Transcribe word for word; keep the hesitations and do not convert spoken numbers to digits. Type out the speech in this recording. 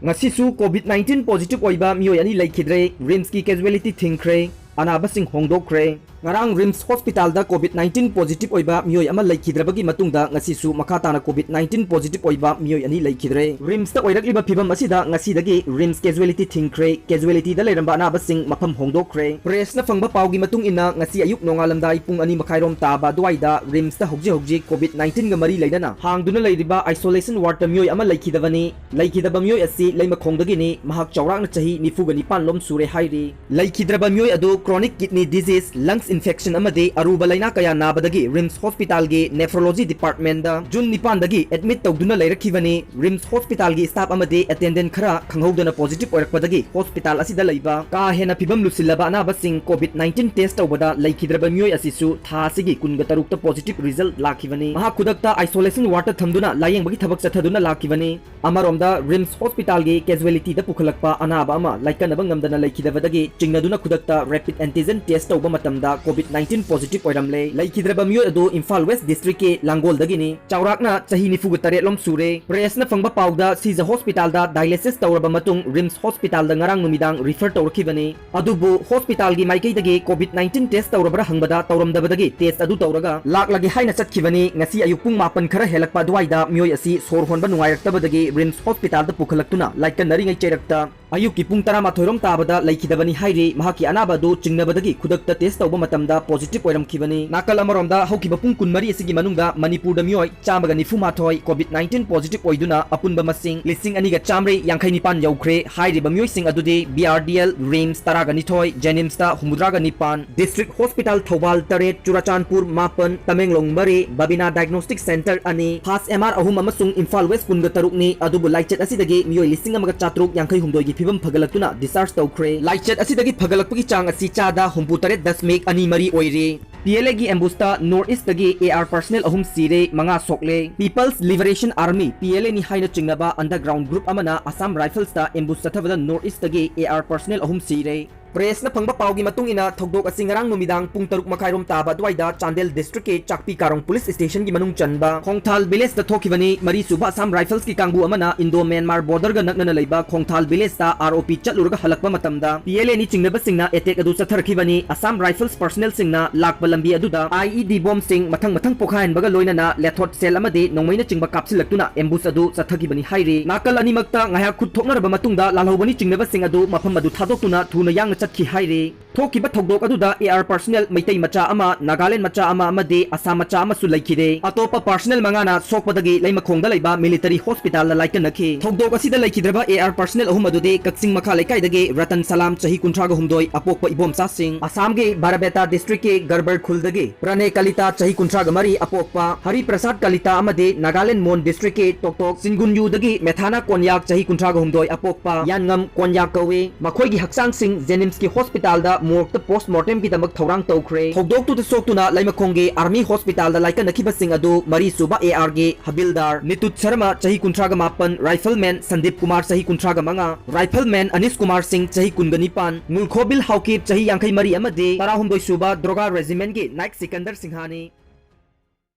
ꯉꯁꯤꯁꯨ COVID nineteen positive ꯑꯣꯏꯕ ꯃꯤꯑꯣꯏ ꯑꯅꯤ ꯂꯩꯈꯤꯗ꯭ꯔꯦ꯫ RIMSꯀꯤ casualty ꯊꯤꯡꯈ꯭ꯔꯦ꯫ ꯑꯅꯥꯕꯁꯤꯡ ꯍꯣꯡꯗꯣꯛꯈ꯭ꯔꯦ꯫ ꯉꯔꯥꯡ RIMS hospitalꯗ COVID nineteen positive ꯑꯣꯏꯕ ꯃꯤꯑꯣꯏ ꯑꯃ ꯂꯩꯈꯤꯗ꯭ꯔꯕꯒꯤ ꯃꯇꯨꯡꯗ ꯉꯁꯤꯁꯨ ꯃꯈꯥ ꯇꯥꯅ COVID nineteen positive ꯑꯣꯏꯕ ꯃꯤꯑꯣꯏ ꯑꯅꯤ ꯂꯩꯈꯤꯗ꯭ꯔꯦ꯫ RIMSꯇ ꯑꯣꯏꯔꯛꯂꯤꯕ ꯐꯤꯚꯝ ꯑꯁꯤꯗ ꯉꯁꯤꯗꯒꯤ RIMS casualty ꯊꯤꯡꯈ꯭ꯔꯦ꯫ Casualtyꯗ ꯂꯩꯔꯝꯕ ꯑꯅꯥꯕꯁꯤꯡ ꯃꯐꯝ ꯍꯣꯡꯗꯣꯛꯈ꯭ꯔꯦ꯫ Pressꯅ ꯐꯪꯕ ꯄꯥꯎꯒꯤ ꯃꯇꯨꯡ ꯏꯟꯅ ꯉꯁꯤ ꯑꯌꯨꯛ ꯅꯣꯡꯉꯥꯜꯂꯝꯗꯥꯏ ꯄꯨꯡ ꯑꯅꯤ ꯃꯈꯥꯏꯔꯣꯝ ꯇꯥꯕ ꯑꯗꯨꯋꯥꯏꯗ RIMSꯇ ꯍꯧꯖꯤꯛ ꯍꯧꯖꯤꯛ COVID nineteenꯒ ꯃꯔꯤ ꯂꯩꯅꯅ ꯍꯥꯡꯗꯨꯅ ꯂꯩꯔꯤꯕ isolation wardꯇ ꯃꯤꯑꯣꯏ ꯑꯃ ꯂꯩꯈꯤꯗꯕꯅꯤ꯫ ꯂꯩꯈꯤꯗꯕ ꯃꯤꯑꯣꯏ ꯑꯁꯤ ꯂꯩꯃꯈꯣꯡꯗꯒꯤꯅꯤ꯫ ꯃꯍꯥꯛ ꯆꯥꯎꯔꯥꯛꯅ ꯆꯍꯤ ꯅꯤꯐꯨꯒ ꯅꯤꯄꯥꯟ ꯂꯣꯝ ꯁꯨꯔꯦ ꯍꯥꯏꯔꯤ꯫ ꯂꯩꯈꯤꯗ꯭ꯔꯕ ꯃꯤꯑꯣꯏ ꯑꯗꯨ chronic kidney disease, lungs infection ꯑꯃꯗꯤ ꯑꯔꯨꯕ ꯂꯩꯅꯥ ꯀꯌꯥ ꯅꯥꯕꯗꯒꯤ RIMS hospitalꯒꯤ nephrology departmentꯗ June ꯅꯤꯄꯥꯟꯗꯒꯤ admit ꯇꯧꯗꯨꯅ ꯂꯩꯔꯛꯈꯤꯕꯅꯤ꯫ RIMS hospitalꯒꯤ staff ꯑꯃꯗꯤ attendant ꯈꯔ ꯈꯪꯍꯧꯗꯅ positive ꯑꯣꯏꯔꯛꯄꯗꯒꯤ hospital ꯑꯁꯤꯗ ꯂꯩꯕ ꯀꯥ ꯍꯦꯟꯅ ꯐꯤꯚꯝ ꯂꯨꯁꯤꯜꯂꯕ ꯑꯅꯥꯕꯁꯤꯡ COVID nineteen test ꯇꯧꯕꯗ ꯂꯩꯈꯤꯗ꯭ꯔꯕ ꯃꯤꯑꯣꯏ ꯑꯁꯤꯁꯨ ꯊꯥ ꯑꯁꯤꯒꯤ ꯀꯨꯟꯒ ꯇꯔꯨꯛꯇ positive result ꯂꯥꯛꯈꯤꯕꯅꯤ꯫ ꯃꯍꯥꯛ ꯈꯨꯗꯛꯇ isolation wardꯇ ꯊꯝꯗꯨꯅ ꯂꯥꯌꯦꯡꯕꯒꯤ ꯊꯕꯛ ꯆꯠꯊꯗꯨꯅ ꯂꯥꯛꯈꯤꯕꯅꯤ꯫ ꯑꯃꯔꯣꯝꯗ RIMS hospitalꯒꯤ casualtyꯗ ꯄꯨꯈꯠꯂꯛꯄ ꯑꯅꯥꯕ ꯑꯃ ꯂꯥꯏꯀꯠꯅꯕ ꯉꯝꯗꯅ ꯂꯩꯈꯤꯗꯕꯗꯒꯤ ꯆꯤꯡꯅꯗꯨꯅ ꯈꯨꯗꯛꯇ rapid antigen test ꯇꯧꯕ ꯃꯇꯝꯗ COVID nineteen positive ꯑꯣꯏꯔꯝꯂꯦ꯫ ꯂꯩꯈꯤꯗ꯭ꯔꯕ ꯃꯤꯑꯣꯏ ꯑꯗꯨ ꯏꯝꯐꯥꯜ West districtꯀꯤ ꯂꯥꯡꯒꯣꯜꯗꯒꯤꯅꯤ꯫ ꯆꯥꯎꯔꯥꯛꯅ ꯆꯍꯤ ꯅꯤꯐꯨꯒ ꯇꯔꯦꯠ ꯂꯣꯝ ꯁꯨꯔꯦ꯫ Pressꯅ ꯐꯪꯕ ꯄꯥꯎꯗ ꯁꯤꯖ hospitalꯗ dialysis ꯇꯧꯔꯕ ꯃꯇꯨꯡ RIMS hospitalꯗ ꯉꯔꯥꯡ ꯅꯨꯃꯤꯗꯥꯡ refer ꯇꯧꯔꯛꯈꯤꯕꯅꯤ꯫ ꯑꯗꯨꯕꯨ hospitalꯒꯤ ꯃꯥꯏꯀꯩꯗꯒꯤ COVID nineteen test ꯇꯧꯔꯕ꯭ꯔꯥ ꯍꯪꯕꯗ ꯇꯧꯔꯝꯗꯕꯗꯒꯤ test ꯑꯗꯨ ꯇꯧꯔꯒ ꯂꯥꯛꯂꯒꯦ ꯍꯥꯏꯅ ꯆꯠꯈꯤꯕꯅꯤ꯫ ꯉꯁꯤ ꯑꯌꯨꯛ ꯄꯨꯡ ꯃꯥꯄꯟ ꯈꯔ ꯍꯦꯜꯂꯛꯄ ꯑꯗꯨꯋꯥꯏꯗ ꯃꯤꯑꯣꯏ ꯑꯁꯤ ꯁꯣꯔ ꯍꯣꯟꯕ ꯅꯨꯡꯉꯥꯏꯔꯛꯇꯕꯗꯒꯤ RIMS hospitalꯗ ꯄꯨꯈꯠꯂꯛꯇꯨꯅ ꯂꯥꯏꯀꯠꯅꯔꯤꯉꯩ ꯆꯩꯔꯛꯇ ꯑꯌꯨꯛꯀꯤ ꯄꯨꯡ ꯇꯔꯥꯃꯥꯊꯣꯏ ꯔꯣꯝ ꯇꯥꯕꯗ ꯂꯩꯈꯤꯗꯕꯅꯤ ꯍꯥꯏꯔꯤ꯫ ꯃꯍꯥꯛꯀꯤ ꯑꯅꯥꯕ ꯑꯗꯨ ꯆꯤꯡꯅꯕꯗꯒꯤ ꯈꯨꯗꯛꯇ test ꯇꯧꯕ ꯃꯇꯝꯗ positive ꯑꯣꯏꯔꯝꯈꯤꯕꯅꯤ꯫ ꯅꯥꯀꯜ ꯑꯃꯔꯣꯝꯗ ꯍꯧꯈꯤꯕ ꯄꯨꯡ ꯀꯨꯟꯃꯔꯤ ꯑꯁꯤꯒꯤ ꯃꯅꯨꯡꯗ ꯃꯅꯤꯄꯨꯔꯗ ꯃꯤꯑꯣꯏ ꯆꯥꯝꯃꯒ ꯅꯤꯐꯨ ꯃꯥꯊꯣꯏ COVID nineteen positive ꯑꯣꯏꯗꯨꯅ ꯑꯄꯨꯟꯕ ꯃꯁꯤꯡ ꯂꯤꯁꯤꯡ ꯑꯅꯤꯒ ꯆꯥꯃꯔꯤ ꯌꯥꯡꯈꯩ ꯅꯤꯄꯥꯟ ꯌꯧꯈ꯭ꯔꯦ꯫ ꯍꯥꯏꯔꯤꯕ ꯃꯤꯑꯣꯏꯁꯤꯡ ꯑꯗꯨꯗꯤ BRDL, RIMSꯇ ꯇꯔꯥꯒ ꯅꯤꯊꯣꯏ, JNIMSꯇ ꯍꯨꯝꯐꯨꯇꯔꯥꯒ ꯅꯤꯄꯥꯟ, District Hospital ꯊꯧꯕꯥꯜ ꯇꯔꯦꯠ, ꯆꯨꯔꯥꯆꯥꯟꯄꯨꯔ ꯃꯥꯄꯟ, ꯇꯃꯦꯡꯂꯣꯡ ꯃꯔꯤ, ꯕꯕꯤꯅꯥ Diagnostic Center ꯑꯅꯤ, FAST MR ꯑꯍꯨꯝ ꯑꯃꯁꯨꯡ ꯏꯝꯐꯥꯜ West ꯀꯨꯟꯒ ꯇꯔꯨꯛꯅꯤ꯫ ꯑꯗꯨꯕꯨ ꯂꯥꯏꯆꯠ ꯑꯁꯤꯗꯒꯤ ꯃꯤꯑꯣꯏ ꯂꯤꯁꯤꯡ ꯑꯃꯒ ꯆꯥꯇ꯭ꯔꯨꯛ ꯌꯥꯡꯈꯩ ꯍꯨꯝꯗꯣꯏꯒꯤ ꯐꯤꯕꯝ ꯐꯒꯠꯂꯛꯇꯨꯅ discharge ꯇꯧꯈ꯭ꯔꯦ꯫ ꯂꯥꯏꯆꯠ ꯑꯁꯤꯗꯒꯤ ꯐꯒꯠꯂꯛꯄꯒꯤ ꯆꯥꯡ ꯑꯁꯤ ꯆꯥꯗ ꯍꯨꯝꯐꯨ ꯇꯔꯦꯠ ꯗꯁꯃꯤꯛ ꯑꯅꯤ ꯃꯔꯤ ꯑꯣꯏꯔꯦ꯫ PLAꯒꯤ ambusht North Eastꯇꯒꯤ AR personnel ꯑꯍꯨꯝ ꯁꯤꯔꯦ, ꯃꯉꯥ ꯁꯣꯛꯂꯦ꯫ People's Liberation Army, PLAꯅꯤ ꯍꯥꯏꯅ ꯆꯤꯡꯅꯕ underground group ꯑꯃꯅ Assam Riflesꯇ ambush ꯆꯠꯊꯕꯗ North Eastꯇꯒꯤ AR personnel ꯑꯍꯨꯝ ꯁꯤꯔꯦ꯫ ꯄ꯭ꯔꯦꯁꯅ ꯐꯪꯕ ꯄꯥꯎꯒꯤ ꯃꯇꯨꯡ ꯏꯟꯅ, ꯊꯧꯗꯣꯛ ꯑꯁꯤ ꯉꯔꯥꯡ ꯅꯨꯃꯤꯗꯥꯡ ꯄꯨꯡ ꯇꯔꯨꯛ ꯃꯈꯥꯏꯔꯣꯝ ꯇꯥꯕ ꯑꯗꯨꯋꯥꯏꯗ ꯆꯥꯟꯗꯦꯜ ꯗꯤꯁꯇ꯭ꯔꯤꯛꯀꯤ ꯆꯥꯛꯄꯤ ꯀꯥꯔꯣꯡ ꯄꯨꯂꯤꯁ ꯁ꯭ꯇꯦꯁꯟꯒꯤ ꯃꯅꯨꯡ ꯆꯟꯕ ꯈꯣꯡꯊꯥꯜ ꯚꯤꯂꯦꯖꯇ ꯊꯣꯛꯈꯤꯕꯅꯤ꯫ ꯃꯔꯤ ꯁꯨꯕ ꯑꯁꯥꯝ ꯔꯥꯏꯐꯜꯁꯀꯤ ꯀꯥꯡꯕꯨ ꯑꯃꯅ ꯏꯟꯗꯣ ꯃ꯭ꯌꯥꯟꯃꯥꯔ ꯕꯣꯔꯗꯔꯒ ꯅꯛꯅꯅ ꯂꯩꯕ ꯈꯣꯡꯊꯥꯜ ꯚꯤꯂꯦꯖꯇ ꯑꯥꯔ ꯑꯣ ꯄꯤ ꯆꯠꯂꯨꯔꯒ ꯍꯜꯂꯛꯄ ꯃꯇꯝꯗ, ꯄꯤ ꯑꯦꯜ ꯑꯦꯅꯤ ꯆꯤꯡꯅꯕꯁꯤꯡꯅ ꯑꯦꯇꯦꯛ ꯑꯗꯨ ꯆꯠꯊꯔꯛꯈꯤꯕꯅꯤ꯫ ꯑꯁꯥꯝ ꯔꯥꯏꯐꯜꯁ ꯄꯔꯁꯅꯦꯜꯁꯤꯡꯅ ꯂꯥꯛꯄ ꯂꯝꯕꯤ ꯑꯗꯨꯗ ꯑꯥꯏ ꯏ ꯗꯤ ꯕꯣꯝꯁꯤꯡ ꯃꯊꯪ ꯃꯊꯪ ꯄꯣꯈꯥꯏꯍꯟꯕꯒ ꯂꯣꯏꯅꯅ ꯂꯦꯊꯣꯠ ꯁꯦꯜ ꯑꯃꯗꯤ ꯅꯣꯡꯃꯩꯅ ꯆꯤꯡꯕ ꯀꯥꯞꯁꯤꯜꯂꯛꯇꯨꯅ ꯑꯦꯝꯕꯨꯁ ꯑꯗꯨ ꯆꯠꯊꯈꯤꯕꯅꯤ ꯍꯥꯏꯔꯤ꯫ ꯅꯥꯀꯜ ꯑꯅꯤꯃꯛꯇ ꯉꯥꯏꯍꯥꯛ ꯈꯨꯠ ꯊꯣꯛꯅꯔꯕ ꯃꯇꯨꯡꯗ, ꯂꯥꯜꯍꯧꯕꯅꯤ ꯆꯤꯡꯅꯕꯁꯤꯡ ꯑꯗꯨ ꯃꯐꯝ ꯑꯗꯨ ꯊꯥꯗꯣꯛꯇꯨꯅ ꯊꯨꯅ ꯌꯥꯡꯅ ꯆꯠꯈꯤ ꯍꯥꯏꯔꯤ꯫ ꯊꯣꯛꯈꯤꯕ ꯊꯧꯗꯣꯛ ꯑꯗꯨꯗ ꯑꯦ ꯑꯥꯔ ꯄꯔꯁꯅꯦꯜ ꯃꯩꯇꯩ ꯃꯆꯥ ꯑꯃ, ꯅꯥꯒꯥꯂꯦꯟ ꯃꯆꯥ ꯑꯃ ꯑꯃꯗꯤ ꯑꯁꯥꯝ ꯃꯆꯥ ꯑꯃꯁꯨ ꯂꯩꯈꯤꯔꯦ꯫ ꯑꯇꯣꯞꯄ ꯄꯔꯁꯅꯦꯜ ꯃꯉꯥꯅ ꯁꯣꯛꯄꯗꯒꯤ ꯂꯩꯃꯈꯣꯡꯗ ꯂꯩꯕ ꯃꯤꯂꯤꯇꯔꯤ ꯍꯣꯁꯄꯤꯇꯥꯜꯗ ꯂꯥꯏꯀꯠꯅꯈꯤ꯫ ꯊꯧꯗꯣꯛ ꯑꯁꯤꯗ ꯂꯩꯈꯤꯗ꯭ꯔꯕ ꯑꯦ ꯑꯥꯔ ꯄꯔꯁꯅꯦꯜ ꯑꯍꯨꯝ ꯑꯗꯨꯗꯤ ꯀꯛꯆꯤꯡ ꯃꯈꯥ ꯂꯩꯀꯥꯏꯗꯒꯤ ꯔꯇꯟ ꯁꯂꯥꯝ, ꯆꯍꯤ ꯀꯨꯟꯊ꯭ꯔꯥꯒ ꯍꯨꯝꯗꯣꯏ, ꯑꯄꯣꯛꯄ ꯏꯕꯣꯝꯆꯥꯁꯤꯡ, ꯑꯁꯥꯝꯒꯤ ꯕꯥꯔꯕꯦꯇꯥ ꯗꯤꯁꯇ꯭ꯔꯤꯛꯀꯤ ꯒꯔꯕꯔ ꯈꯨꯜꯗꯒꯤ ꯄ꯭ꯔꯅꯦ ꯀꯂꯤꯇꯥ, ꯆꯍꯤ ꯀꯨꯟꯊ꯭ꯔꯥꯒ ꯃꯔꯤ, ꯑꯄꯣꯛꯄ ꯍꯔꯤ ꯄ꯭ꯔꯁꯥꯗ ꯀꯂꯤꯇꯥ ꯑꯃꯗꯤ ꯅꯥꯒꯥꯂꯦꯟ ꯃꯣꯟ ꯗꯤꯁꯇ꯭ꯔꯤꯛꯀꯤ ꯇꯣꯛꯇꯣꯛ ꯆꯤꯡꯒꯨꯟꯌꯨꯗꯒꯤ ꯃꯦꯊꯥꯅꯥ ꯀꯣꯟꯌꯥꯛ, ꯆꯍꯤ ꯀꯨꯟꯊ꯭ꯔꯥꯒ ꯍꯨꯝꯗꯣꯏ, ꯑꯄꯣꯛꯄ ꯌꯥꯟꯉꯝ ꯀꯣꯟꯌꯥꯛ ꯀꯧꯏ꯫ ꯃꯈꯣꯏꯒꯤ ꯍꯛꯆꯥꯡꯁꯤꯡ ꯖꯦꯅꯤꯝꯁꯀꯤ ꯍꯣꯁꯄꯤꯇꯥꯜꯗ ꯃꯣꯔꯒꯇ ꯄꯣꯁꯃꯣꯔꯇꯦꯝꯒꯤꯗꯃꯛ ꯊꯧꯔꯥꯡ ꯇꯧꯈ꯭ꯔꯦ꯫ ꯊꯧꯗꯣꯛꯇꯨꯗ ꯁꯣꯛꯇꯨꯅ ꯂꯩꯃꯈꯣꯡꯒꯤ ꯑꯥꯔꯃꯤ ꯍꯣꯁꯄꯤꯇꯥꯜꯗ ꯂꯥꯏꯀꯠꯅꯈꯤꯕꯁꯤꯡ ꯑꯗꯨ ꯃꯔꯤ ꯁꯨꯕ ꯑꯦ ꯑꯥꯔꯒꯤ ꯍꯕꯤꯜꯗꯥꯔ ꯅꯤꯇꯨꯠ ꯁꯔꯃ, ꯆꯍꯤ ꯀꯨꯟꯊ꯭ꯔꯥꯒ ꯃꯥꯄꯟ, ꯔꯥꯏꯐꯜꯃꯦꯟ ꯁꯟꯗꯤꯞ ꯀꯨꯃꯥꯔ, ꯆꯍꯤ ꯀꯨꯟꯊ꯭ꯔꯥꯒ ꯃꯉꯥ, ꯔꯥꯏꯐꯜꯃꯦꯟ ꯑꯅꯤꯁ ꯀꯨꯃꯥꯔ ꯁꯤꯡ, ꯆꯍꯤ ꯀꯨꯟꯒ ꯅꯤꯄꯥꯟ, ꯉꯨꯜꯈꯣꯕꯤꯜ ꯍꯥꯎꯀꯤꯞ, ꯆꯍꯤ ꯌꯥꯡꯈꯩ ꯃꯔꯤ ꯑꯃꯗꯤ ꯇꯔꯥꯍꯨꯝꯗꯣꯏ ꯁꯨꯕ ꯗ꯭ꯔꯣꯒꯥ ꯔꯦꯖꯤꯃꯦꯟꯒꯤ ꯅꯥꯏꯛ ꯁꯤꯀꯟꯗꯔ ꯁꯤꯡꯍꯥꯅꯤ꯫